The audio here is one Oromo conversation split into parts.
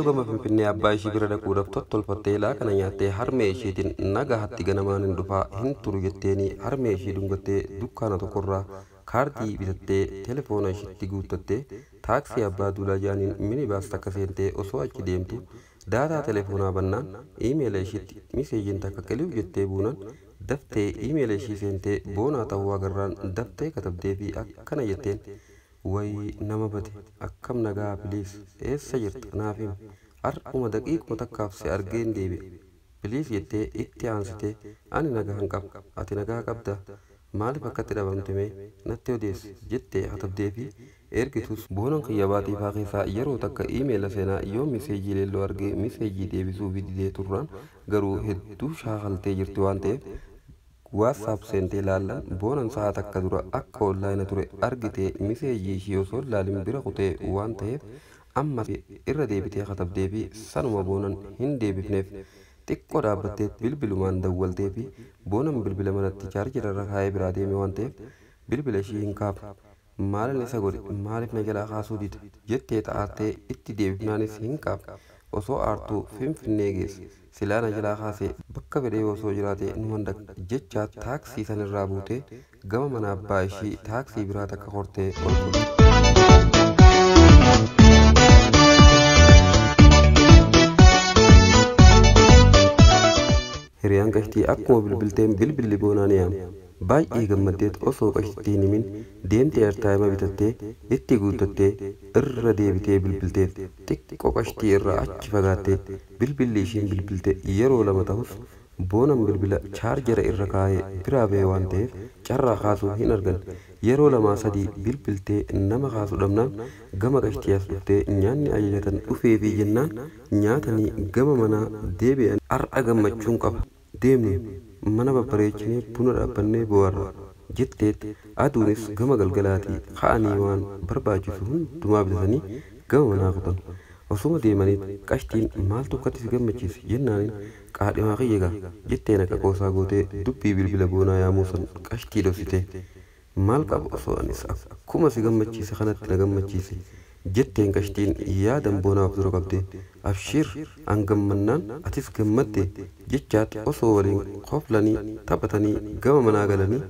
Leelloo gama Finfinnee abbaa ishii bira dhaquudhaaf tottolfattee laaqana nyaattee harmee isheetiin nagahatti ganamaan hin dhufaa hin turu jetteeni harmee ishii dhungattee dukkaana tokkorraa kaardii bitattee telefoona ishiitti guuttattee taaksii abbaa duulaa jaaniin minibaas takka seentee osoo achi deemtu daataa telefoonaa bannaan iimeela ishiitti miseejiin takka qiliw jettee buunan daftee iimeela ishii seentee boonaa ta'uu agarraan daftee katabdee fi akkana jetteen wayi nama bade akkam nagaa please eessa jirta naaf himi har'uma daqiiquma takkaaf si argeen deebi'a please jettee itti aansitee ani nagaa hin qabu ati nagaa qabda maaliif akkatti dhabamte mee natti odeessi jettee katabdee fi ergitus boonan kiyya baatiifaa keessaa yeroo takka iimeela seenaa yoo miseejii leelloo argee miseejii deebisuu didee turraan garuu hedduu shaakaltee jirti waan ta'eef WhatsApp seentee ilaallan boonan sa'a takka dura akka onlaayina ture argitee miseejii ishii osoo ilaalin bira kutee waan ta'eef amma irra deebitee katabdee fi sanuma boonan hin deebifneef xiqqoo dhaabbattee bilbilumaan dawwaltee fi boonan bilbila manatti chaarjera irra kaa'ee biraa deeme waan ta'eef bilbila ishii hin kaafne. Maalin isa godhe maaliif na jalaa kaasuu dide jettee xaartee itti deebifnaanis hin kaafne. Osoo aartuu Finfinnee geesse silaa na jalaa kaasee bakka fedhee osoo jiraate numan dhaqa jecha taaksii sanirraa buutee gama mana abbaa ishii taaksii biraa takka hortee ol kutte. Hiriyaan qashtii akkuma bilbilteen bilbilli boonaa ni yaame. Baay'ee gammaddeet osoo qashtii hin himin deemtee airtaayima bitattee itti guuttattee irra deebitee bilbilteef xiqqoo qashtii irraa achi fagaattee bilbilli ishiin bilbilte yeroo lama ta'us boonan bilbila chaarjera irra kaa'ee biraa ba'e waan ta'eef carraa kaasuu hin argan. Yeroo lamaa sadii bilbiltee nama kaasuu dhabnaan gama qashtii as dhuftee nyaanni ajajatan dhufee fi jennaan nyaatanii gama manaa deebi'an har'a gammachuun qaba. Deemnu mana babbareechinee buna dhaabbannee bohaarra jetteet aduunis gama galgalaatii ka'anii waan barbaachisu hundumaa bitatanii gama manaa kutan. Osuma deemanii qashtiin maaltu akkatti si gammachiise jennaaniin qaadhimaa kiyya gaa jetteen akka qoosaa gootee dubbii bilbila boonaa yaamuu san qashtii dhoksite. Maal qaba osoo anis akkuma si gammachiise kanatti na gammachiise jetteen qashtiin yaadan boonaa of dura qabde. Abshiir an gammannaan atis gammadde jechaat osoo waliin koflanii taphatanii gama manaa galanii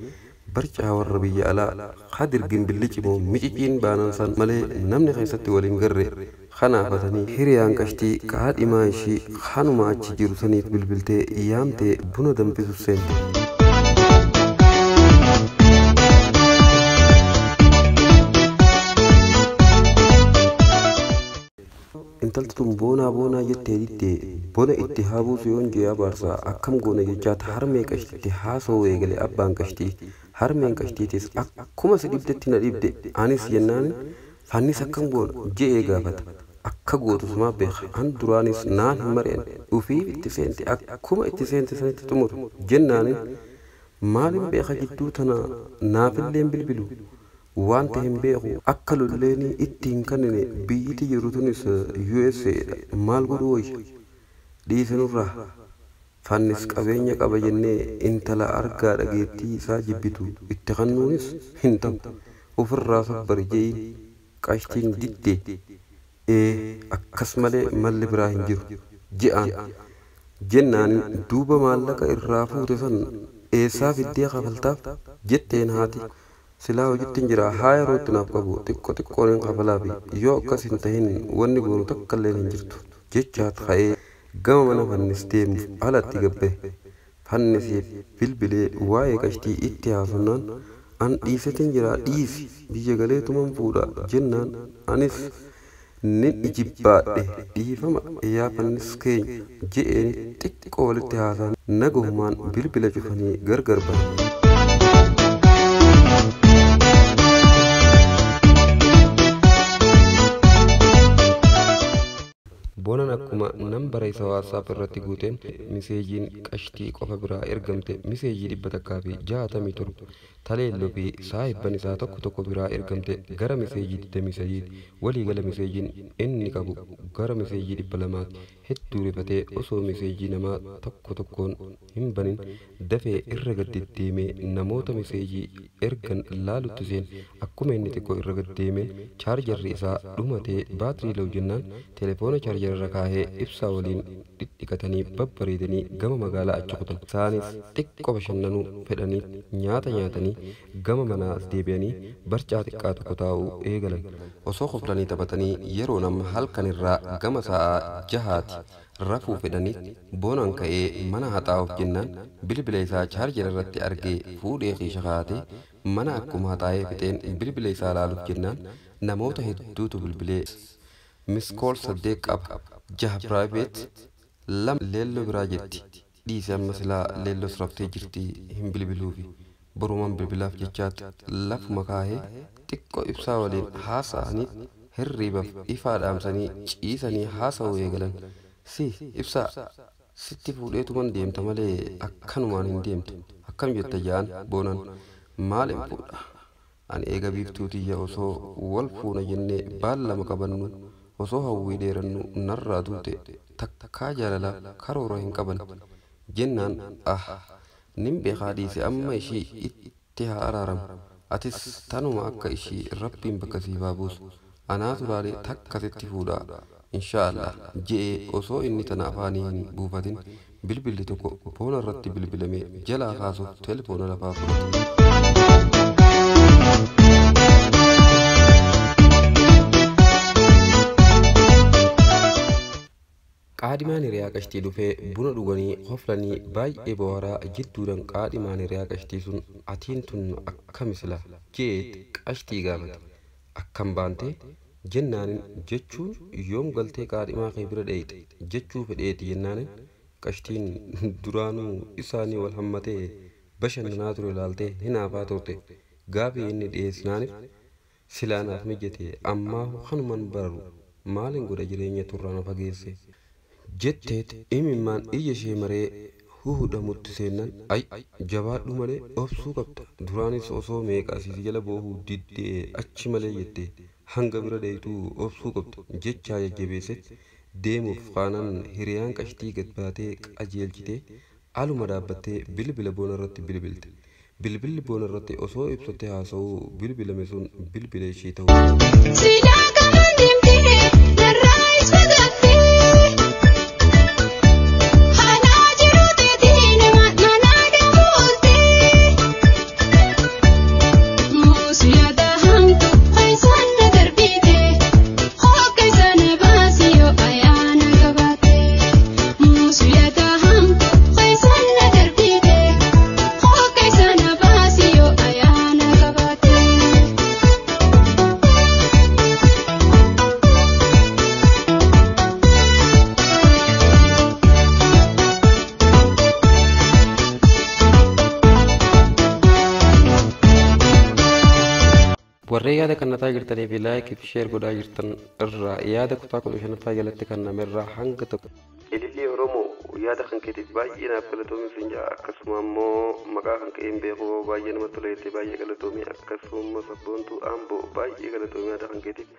barcaa warra biyya alaa Kadir gimbilli cimoo miciciin baanan san malee namni keessatti waliin garre kanaafatanii hiriyaan qashtii kaadhimaa ishii kanuma achi jiru saniif bilbiltee yaamtee buna danfisu seente. Intalti tun boonaa boonaa jettee diddee bona itti haa buusu yoon jee abaarsaa akkam goona jechaat harmee qashtiitti haasa'uu eegale abbaan qashtii. Harmeen qashtiitis akkuma si dhibdetti na dhibde anis jennaan fannis akkam goona je'ee gaafata. Akka gootu sumaa beeka an duraanis naan hin mari'an ufiif itti seente akkuma itti seente sanitti xumuru jennaanin maalin beeka jidduu tana naafilleen bilbilu waan ta'e hin beeku akka lolleenii itti hin kennine biyyiti jiru tunis USA dha maal godhu wayya dhiisinurraa fannis qabeenya qaba jennee intala argaa dhageettii isaa jibbitu itti kennuunis hin ta'u ofirraa sabbari je'iin qashtiin didde akkas malee malli biraa hin jiru je'aan jennaan duuba maallaqa irraa fuute san eessaa fiddee kafaltaaf jetteen haati. Silaa hojiitti hin jira haa yeroo itti naaf qabu xiqqoo xiqqoon hin kafalaa fi yoo akkas hin tahin wanni goonu takka illee hin jirtu jechaat ka'ee gama mana fannis deemuuf alatti gabbe. Fannisiif bilbilee waa'ee qashtii itti haasofnaan an dhiisetin jira dhiisi biyya galeetuman fuudha jennaan anis nin ijibbaadhe dhiifama yaa fannis keenya je'een xiqqoo walitti haasa'an nagahumaan bilbila cufanii gargar ba'an. Boonan akkuma nambara isa WhatsApp irratti guuteen miseejiin qashtii qofa biraa ergamte miseejii 167 Taleelloo fi saahibban isaa tokko tokko biraa ergamte gara miseejii 23 waliigala miseejiin inni qabu gara miseejii 200 hedduu rifatee osoo miseejii namaa tokko tokkoon hin banin dafee irra gad deddeemee namoota miseejii ergan laalutti seen. Akkuma inni xiqqoo irra gad deemeen chaarjarri isaa dhumatee baatirii low jennaan telefoona chaarjarra kaahee ibsaa waliin dhidhiqatanii babbareedanii gama magaalaa achi kutan. Isaanis xiqqoo bashannanuu fedhanii nyaata nyaatanii gama manaa deebi'anii barcaa xiqqaa tokko taa'uu eegalan. Osoo koflanii taphatanii yeroo nama halkan irraa gama sa'a 6ti rafuu fedhanii Boonaan ka'ee mana haxaa'uuf jennaan bilbila isaa chaarjera irratti argee fuudhee kiisha kaa'atee mana akkuma haxaa'ee fixeen bilbila isaa laaluuf jennaan namoota hedduutu bilbilee miskool 8 qaba 6 piraayiveet 2 leelloo biraa jetti dhiise amma silaa leelloos raftee jirti hin bilbiluufi boruman bilbilaaf jechaatti lafuma kaahee xiqqoo ibsaa waliin haasa'anii hirriibaaf ifaa dhaamsanii ciisanii haasa'uu eegalan. Si ibsaa sitti fuudheetuman deemta malee akkanumaan hin deemtu akkam jetta ja'an Boonaan. Maal hin fuudha ani eega biiftuu tiyya osoo wal fuuna jennee baallama qabannu osoo hawwii dheerannu narraa duute takkaa jaalalaaf karoora hin qaban jennaan ah nin beekaa dhiise amma ishii itti haa araaramu atis tanuma akka ishii rabbiin bakka siif haa buusu anaatu laalee takka sitti fuudhaa inshaallah je'ee osoo inni tana afaanii hin buufatin bilbilli tokko Boona irratti bilbilamee jalaa kaasuuf telefoona lafaa fudhate. Qaadhimaan hiriyaa qashtii dhufee buna dhuganii hoflanii baay'ee bohaaraa jidduudhaan qaadhimaan hiriyaa qashtii sun atiin tun akkam sila jeet qashtii gaafate. Akkam baantee jennaanin jechuun yoom galtee qaadhimaa kee bira dheeyxe jechuu fedheeti jennaanin qashtiin duraanuu isaanii wal hammatee bashannanaa ture ilaaltee hinaafaa turte gaafii inni dhiyeessinaaniif silaanaaf mijate ammaa kanuman bararu maalin godha jireenya turraan fageesse jetteet imimmaan ija ishee maree huhudhamutti seennan ay jabaadhu malee obsuu qabda duraanis osoo meeqa asii jala boohuu diddee achi malee jette hanga bira dheeytuu obsuu qabda jechaa jajjabeesse deemuuf kaanaan hiriyaan qashtii gad baatee qajeelchitee aluma dhaabbattee bilbila Boona irratti bilbilte. Bilbilli Boona irratti osoo ibsatte haasa'uu bilbilame sun bilbila ishee Warreen yaada kannataa jirtanii fi laayikii fi sheer godhaa jirtan irraa yaada kutaa 15ffaa jalatti kan namarraa hanga tokko. Ilillii Oromoo yaada kan keetiif baay'ee naaf galatoomi sin ja'a akkasuma immoo maqaa kan ka'een beeku baay'ee namatti tola jettee baay'ee galatoomi akkasuma sabboontuu Amboo baay'ee galatoomi yaada kan keetiif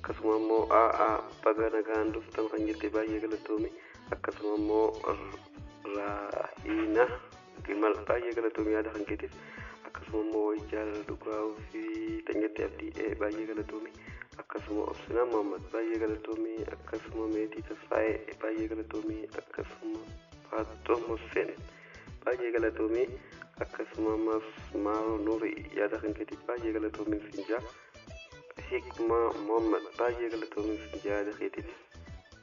akkasuma immoo AA baga nagaan dhuftan kan jette baay'ee galatoomi akkasuma immoo Raahina Gimal baay'ee galatoomi yaada kan keetiif akkasuma immoo jaalala dhugaa fi tanjatti abdii baay'ee galatoomi akkasuma Obsinaa Muhammad baay'ee galatoomi akkasuma Meetii Tasfaayee baay'ee galatoomi akkasuma Faaxoo Hussein baay'ee galatoomi akkasuma ammas Maaroo Nuurii yaada kan keetiif baay'ee galatoomi Finjaa Hikmaa Muhammad baay'ee galatoomi Finjaa yaada keetiif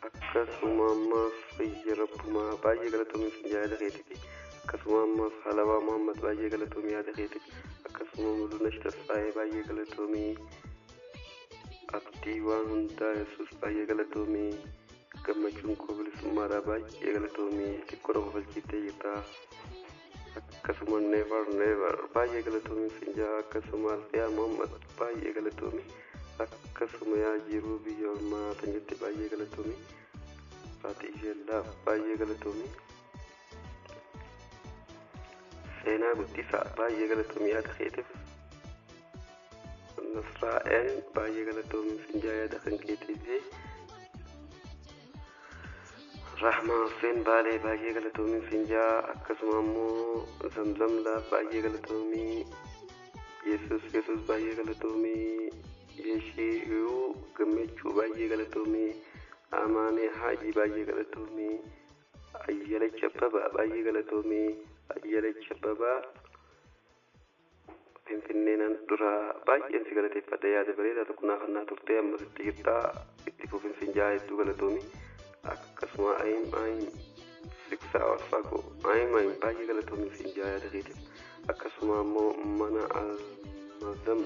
akkasuma ammas Fayya Rabbumaa baay'ee galatoomi Finjaa yaada keetiif akkasuma ammas Halawaa Muhammad baay'ee galatoomi yaada keetiif akkasuma Mulunash Tasfaayee baay'ee galatoomi Abdii waan hundaa Yesuus baay'ee galatoomi gammachuun koo bilisummaadhaa baay'ee galatoomi xiqqoo na kofalchiiftee jirta akkasuma Never Never baay'ee galatoomi Finjaa akkasuma Alfiyaa Muhammad baay'ee galatoomi akkasuma yaa jiruu biyya ormaa tan jette baay'ee galatoomi Faatii ishee laaf baay'ee galatoomi. Seenaa Guddisaa baay'ee galatoomii yaada keetiif. Nasraa'een baay'ee galatoomii Finjaa yaada kan keetiif. Rahmaa Hussein Baalee baay'ee galatoomii Finjaa, akkasuma ammoo Zamzamlaa baay'ee galatoomii, Yesus Yesus baay'ee galatoomii, Yeshiyuu Gammachuu baay'ee galatoomii, Amaanee Haajii baay'ee galatoomii, Ayyalech Abbabaa baay'ee galatoomii, Ayyalech Abbabaa Finfinneenan dura baay'een si galateeffadha, yaada bareedaa tokko naa kannaa turtee ammas itti jirtaa, itti fufin Finjaa, hedduu galatoomii. Akkasuma ayim ayim 6 hours ago ayim ayim baay'ee galatoomii Finjaa yaada keetiif. Akkasuma ammoo mana Almazam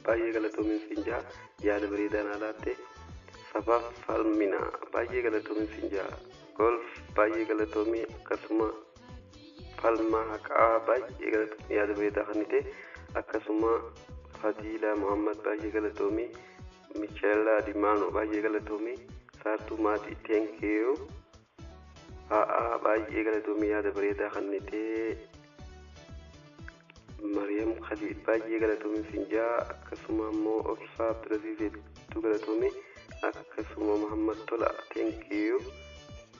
baay'ee galatoomii Finjaa, yaada bareedaa naa laatte. Sabaaf falmina baay'ee galatoomii Finjaa. Golf baay'ee galatoomii. Akkasuma falma haqaa baay'ee galatoomii, yaada bareedaa kennite. Akkasuma Fadiilaa Muhammad baay'ee galatoomii. Micheelaa Dimaano baay'ee galatoomii. Saartuu Maatii, thank you. Haa, baay'ee galatoomii, yaada bareedaa kennite. Mariam Khalil baay'ee galatoomii Finjaa. Akkasuma ammoo Obsaa Abdulaziz hedduu galatoomii. Akkasuma Muhammad Tola, thank you.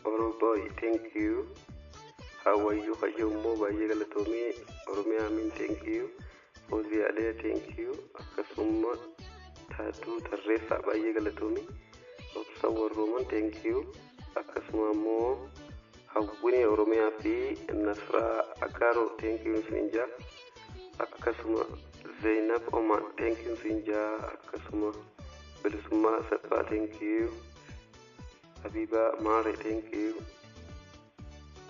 Oroboy, thank you. Hawayyuu Hayyuu immoo baay'ee galatoomii. Oromiyaa Amin, thank you. Fozii Alee, thank you. Akkasuma Taatuu Tarreessaa baay'ee galatoomii. Obsa Warrooman, thank you. Akkasuma ammoo Hawwinee Oromiyaa fi Nasraa Agaaroo, thank you Finjaa. Akkasuma Zeynab Oman, thank you Finjaa. Akkasuma Bilisummaa Asaffaa, thank you. Habiibaa Maare, thank you.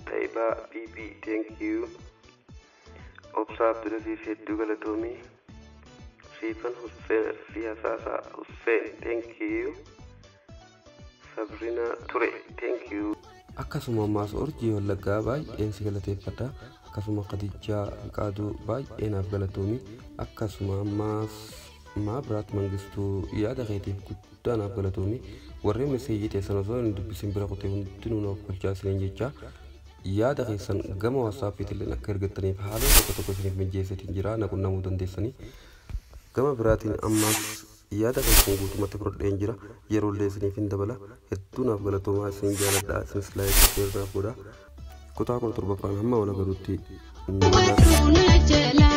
Taayibaa BB, thank you. Obsaa Abdulaziz hedduu galatoomii. Siifan Hussein Arsii Hasaasaa Hussein, thank you. Sabrina Ture, thank you. Akkasuma ammaas Urjii Wallaggaa baay'een si galateeffadha. Akkasuma Khadijaa Fiqaaduu baay'ee naaf galatoomi. Akkasuma ammaas Maabiraat Mangistuu yaada keetiif guddaa naaf galatoomi. Warreen meseejii teessan osoo hin dubbisin bira kutee hundinuu naaf kolchaa isiniin jecha, yaada keessan gama WhatsAppiitillee akka ergattaniif haala tokko tokko isiniif mijeessitiin jira, na qunnamuu dandeessanii. Gama biraatiin ammaas yaada keessan guutumatti fudhadheen jira, yeroollee isiniif hin dabala. Hedduu naaf galatoomaa, isin jaaladha. Isinis like, share naaf godhaa. Kutaa 17ffaan hamma wal agaruutti. Wadduun jala.